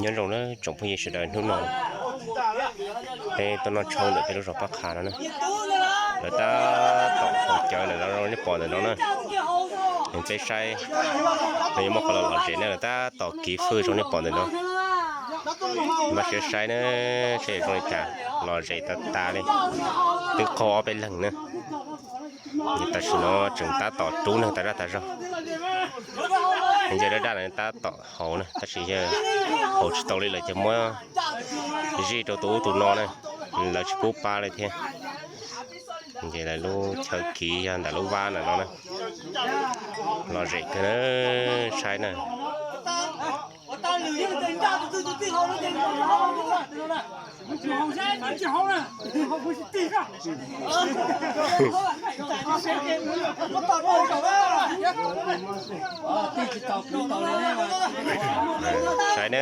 Nyob zoo na tsoom phooj ywg sawv daws, hnub no peb tuaj noj tshoob ntawm peb lub zos Paj Qha no na. Lawv tab tom haus cawv ntawm no, nej pom ntawm no na. Peb saib, no yuav muaj qhov lom lom zem na, lawv tab tom kiv fwj zoo nej pom ntawm no. Npaj siab saib na, saib zoo li cas, lom zem tas tas li. Twb qaug ob peb leeg na. Tam sim no tseem tab tom rub neeg tas zaj tas zog. Yawg dab dab lawv tab tom haus na, tab sis yawg haus tsis tau li lawm ces muab zij rau tus ub tus no na, lawv tsis pub pab li thiab. Ces lawv lub chaw kiv yog ntawm lub vab ntawm no na. Lom zem kawg na, saib na. Saib na,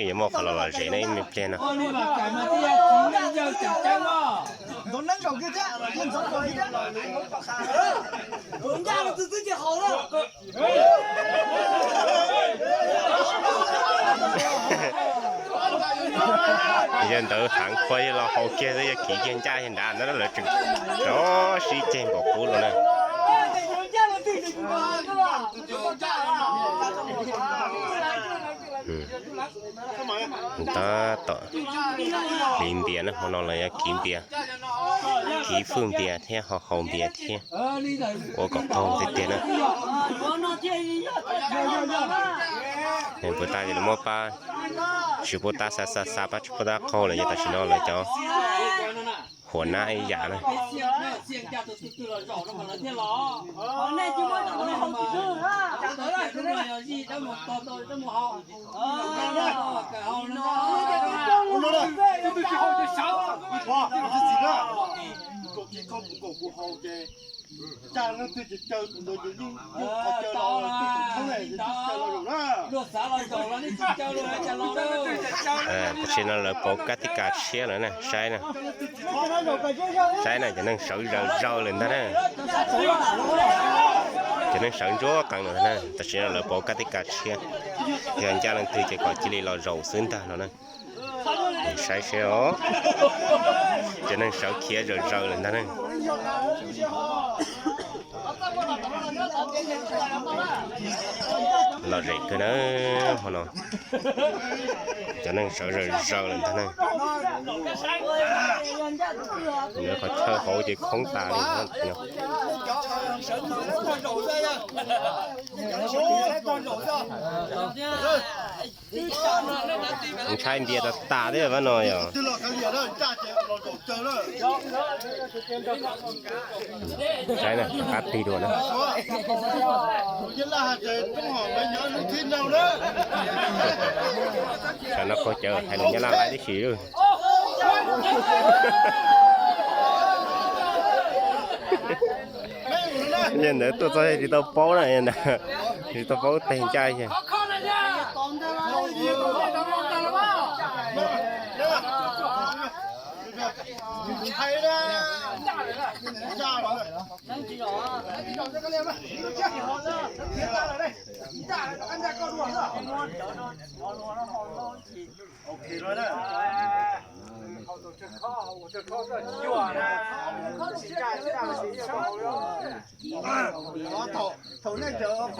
yuav muaj qhov lom lom zem na ib me pliag no. Yawg ntawd heev, qhua yawg los haus kiag xwb, yawg kiv kiag ncaj yawg nrad ntawd lawv tseem rov sib ceg npaum qub los na. Tab tom hliv npias na, hmo no los yog kiv npias, kiv fwj npias thiab ho haus npias thiab, ua kom qaug tiag tiag na. Puas tab ces lawv muab pab, tsis puas tab xa xa xa pab tsis puas tab qaug lawm, yog tam sim no lawv cov huam nab ib yam na. Tam sim no lawv pauv kab tib kas tshiab lawm na, saib na. Saib na, cov neeg sawv zaws zaws lawm ntag na. Cov neeg sawv ntsuab qees lawm ntag na, tam sim no lawv pauv kab tib kas tshiab. Yog ncaj leej twg ces kom cia li los zaum xwb ntag no na. Saib seb os, cov neeg sawv khiav zaws zaws lawm ntag na. Lom zem kawg na, hmo no cov neeg sawv zaws zaws lawm ntag na. Lawv qhov chaw hauv ces khoob tas li no. Ntshai npias tas tas thiab no yog. Saib na, rov qab tig dua na. Tam no qaug cawv hais lus Nyab Laj laib tib si. Yog ntawd tuaj txog tsis tau paub na, tsis tau paub teg ncaj yog.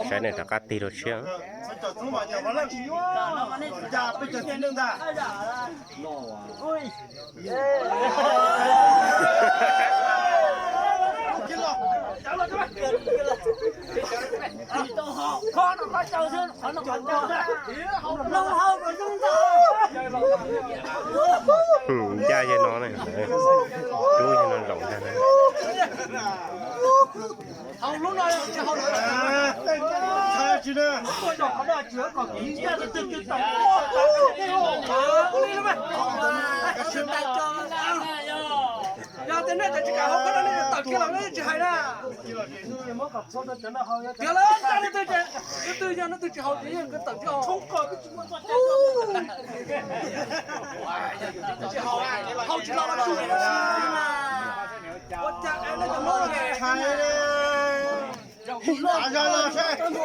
Saib nej rov qab tig rau tshiab. Ncaj yog no na, rub yog no zaum ntag na. Yog tias nej tsis kam hauv qhov no nej tawm kiag los nej tsis hais na. Yog lawv tag leej twg ces, leej twg yog leej twg tsis haus ces yeej tawm kiag hauv. Tsis haus, haus tsis los los tsum li na. Ua cas es nej cov no.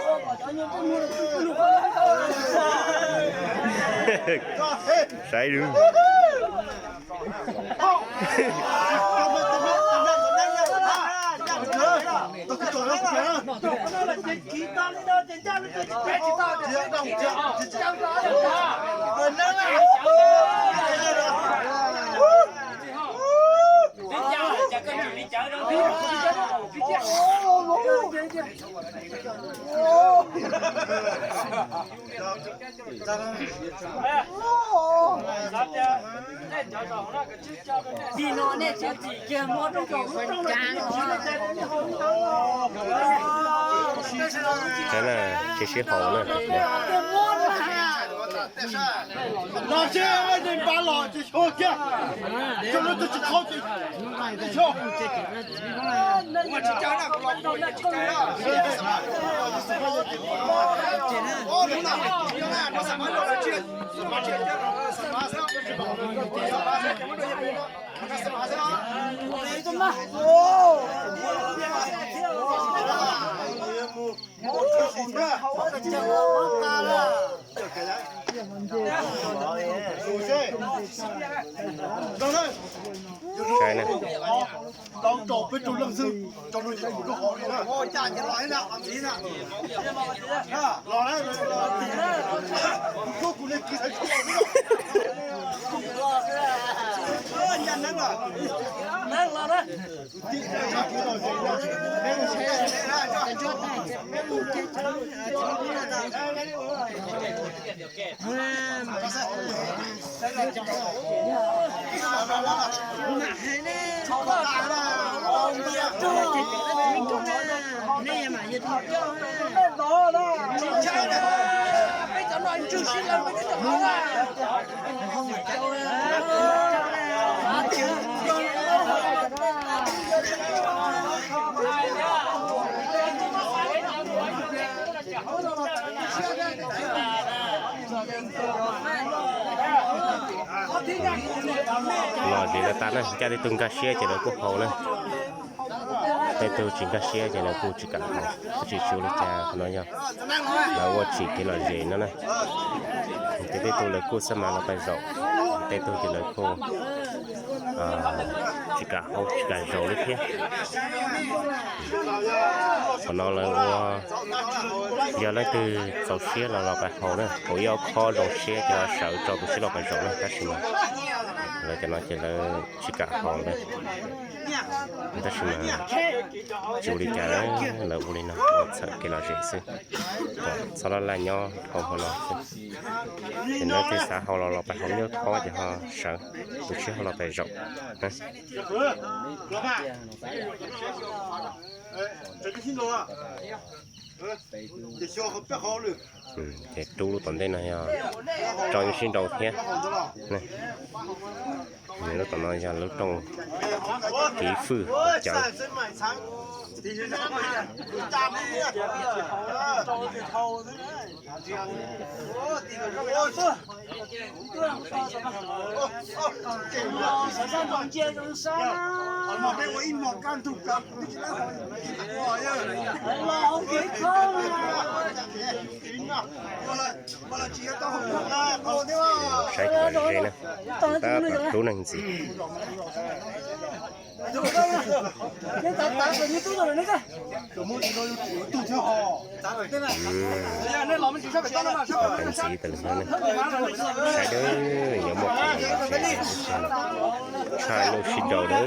Saib. Tsis sib haum na. Saib na. Lom zem lawm tas na, coj tej tug nkag siab ces lawv kuj haus na. Tej tug tsis nkag siab ces lawv kuj tsis kam haus, tsis tshua li cas no yog lawv ua tsim kev lom zem no na. Ces tej tug lawv kuj xab mas los pais zaum, tej tug ces lawv kuj tsis kam haus tsis kam zaum li thiab. Qhov no lawv ua, yog leej twg txaus siab los los pais haus na, haus ib ob khob zoo siab ces sawv tso tus tshiab los pais zaum na, tab sis mas lawv cov no ces lawv tsis kam haus lawm. Tab sis mas tsis ua li cas, lawv ua li no ua txhawm kev lom zem xwb. Txhob laj laj nyob dhau hmo no xwb. Ces leej twg xav haus los los pais haus ib ob khob ces ho sawv, tus tshiab ho los pais zaum. Ces rub lub tom ntej no yog rooj sib nraus thiab. Lub tom no yog lub rooj kev fwj cawv. Saib cov ze na, tab tom rub neeg ntxiv. Ntxiv tas li no, saib dawb, yuav muaj qhov tshaj lub sib nraus dawb.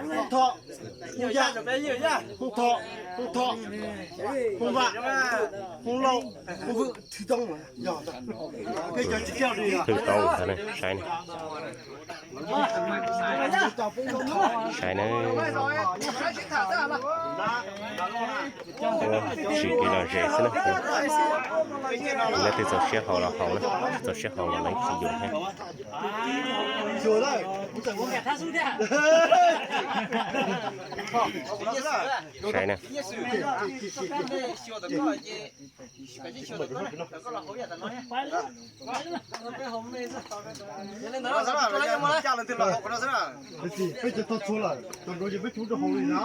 Hoob Thom, Hoob Yaj, Hoob Thom, Hoob Thom, Hoob Vam, Hoob Lauj, Hoob Vwm, Thwj Toob. Thwj Toob, saib na. Saib na. Tsim kev lom zem xwb na. Leej twg txaus siab haus los haus na, txaus siab haus los lawv tsis yuam thiab. Saib na. Peb cov tog txhua lawm, cov nraud ces peb tsis rau hauv li na.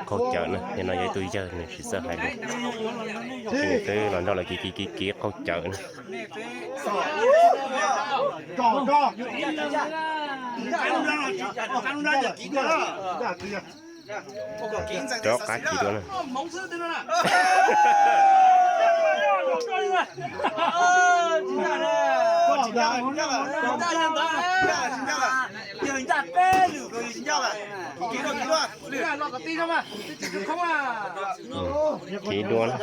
Qaug cawv na, nim no yog ib tug yawg nws tsis txawj hais lus, nws twb los nrog lawv kiv kiv kiv kiv qaug cawv na. Rov qab kiv dua na. Kiv dua na.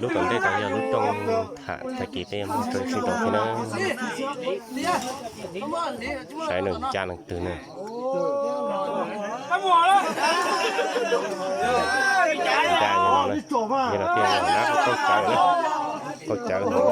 Lub tom ntej tod yog lub rooj tham tag kis peb yuav muaj rau sib ntaus thiab na. Saib nws ncaj leej twg na. Ncaj no na, ncaj no thiaj li na, qaug cawv na, qaug cawv. Saib na.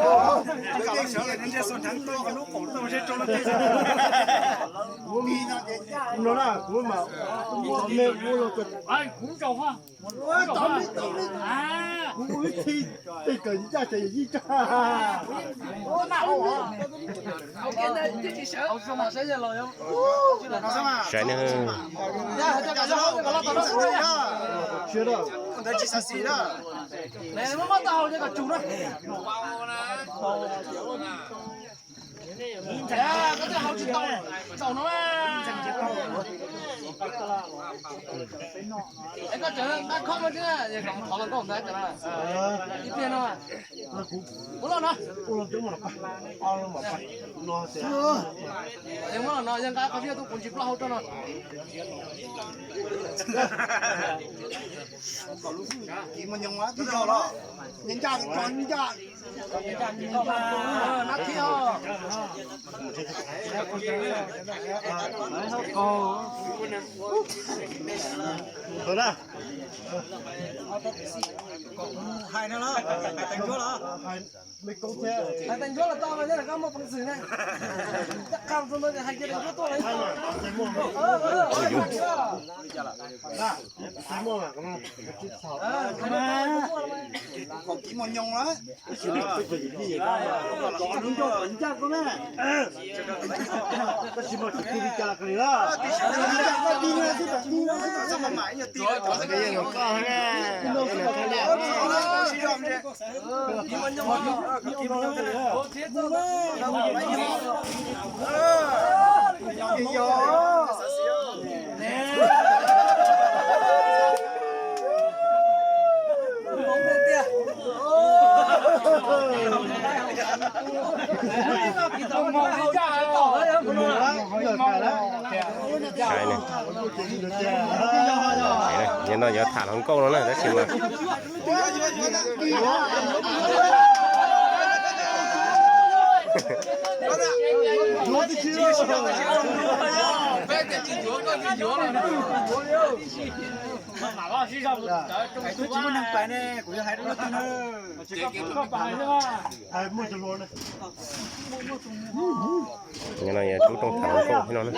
Koj tseem nqa khob no thiab, kom thov los nkauj ntawd, ib pliag no. Ua los no. Muab los no, yog nqa qhov vij tus kuv ntsis plaub hau rau no. Hais no los, hais tais ntsuab los tau, nyob rau koj muaj peev xwm ne. Caj qab tus no hais kiag tais ntsuab tuaj los. Saib ne, nim no yuav tham hluas nkauj no na tab sis mas Nim no yog rub rooj tham hluas nkauj thiab no na.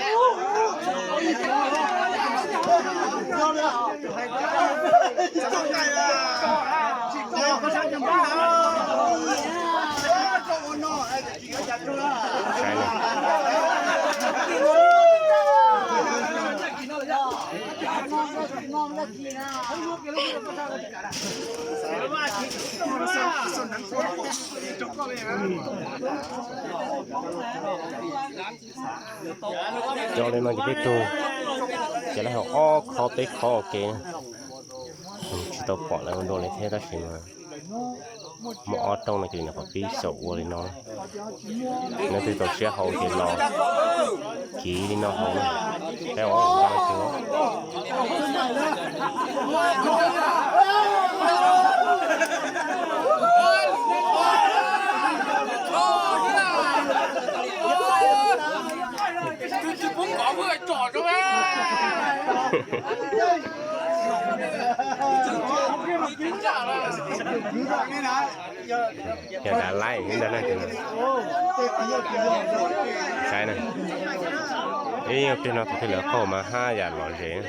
Saib ne. Cov li no ces peb tug ces lawv hauv ob khov peb khov ua ke, tsis tau pom lawv ua dua li thiab tab sis mas Muaj ob rooj no ces nws qhov pib xyaum ua li no. Leej twg txaus siab haus ces los kiv li no haus na. Peb ua ua ntau ces Yog dav laib ntag na. Saib na, ib pliag no thaum twg lawv qaug mas haj yam lom zem.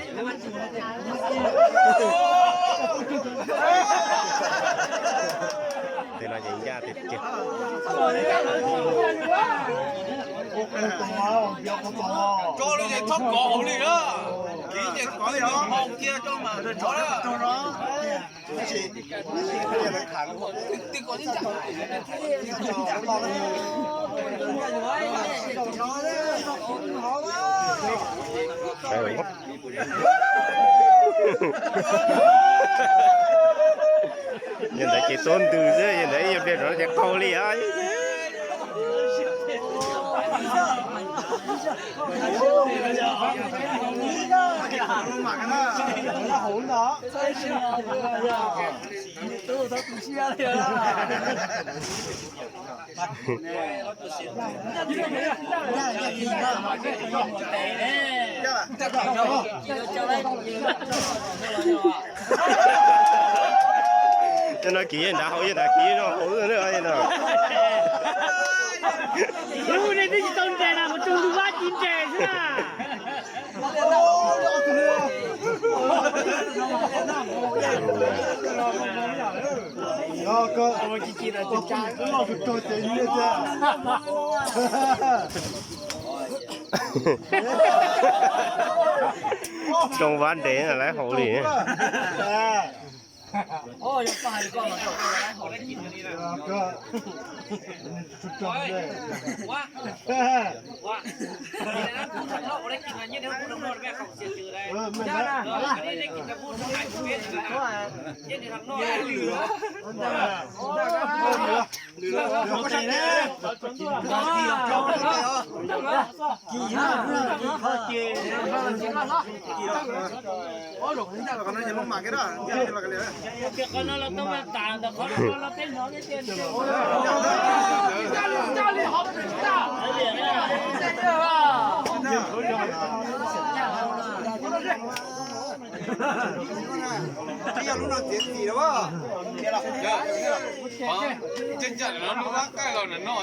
Tej no ces ncaj tiag tiag. Tso li ces txhob kov hauv li na. Kiv ces kov li no hau kiag tso mas tso na. Yog ntawd ces tuab ntws xwb, yog ntawd ib nyuag pliag rov ces qaug li os. Cov no kiv nrad hauv, yog nrad kiv no hauv no. Lub nej twb tsis tau nres na, mus rau ntug vab ci nres xwb na. Tsoo vab nres lawv hauv li. Twb yog lub no txiav txim los. Ntshai ntshai no lub vab qaij los nram no.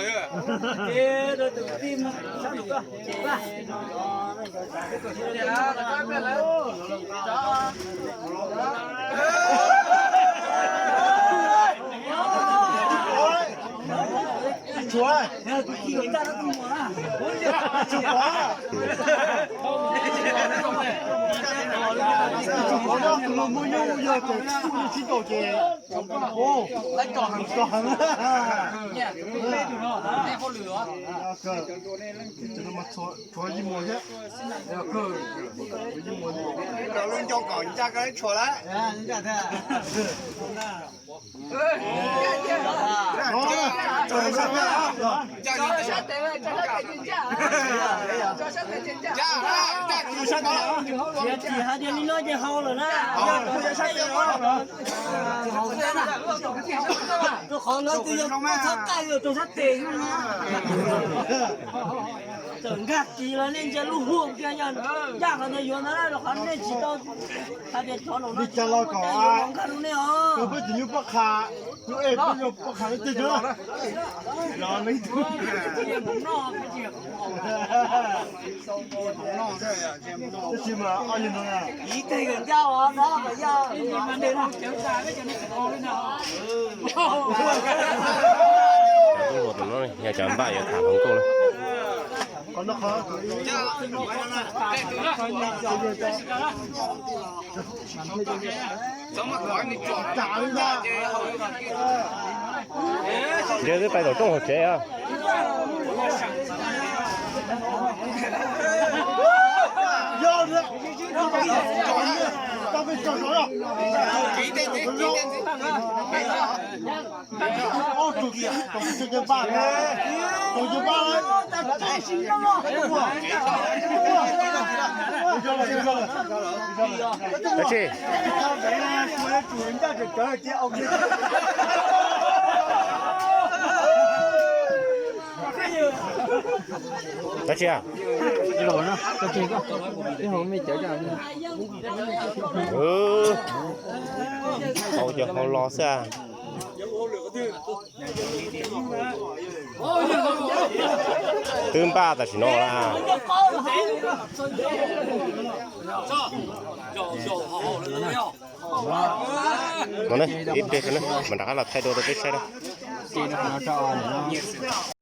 Muaj nyuj yog ces kuj sib ntaus ces tso heev. Tshuav yij muas thiab. Lub ncoo kaum ncaj koj tshuav lawm. Tsis hais tias li no ces haus lawm na. Rau qhov lawv tus yog poj txhab qaij rau sab tes no na. Txawm nkag kis los nej ntsia lub huaj kiag yog ncaj qhov ntawd yuav ntag, rau qhov nej tsis tau hais tias cov laus no tsis tau muaj cai yuav los nkag rau nej os. Peb tsis yog poj qha, lub ej peb yog poj qha ib teg na. Los leej twg tab sis mas ob yig no na. Ib teg ncaj os, tab mas yog Tub hluas tus no yog cov npaj yuav tham hluas nkauj na. Yog twb pais tom rooj hauv tsev os. Dab tsi? Dab tsi a? Hau cov hau los xwb a. Twb npaj tam sim no lawm. No ne, ib pliag xwb ne mam rov qab los thaij dua rau peb saib na.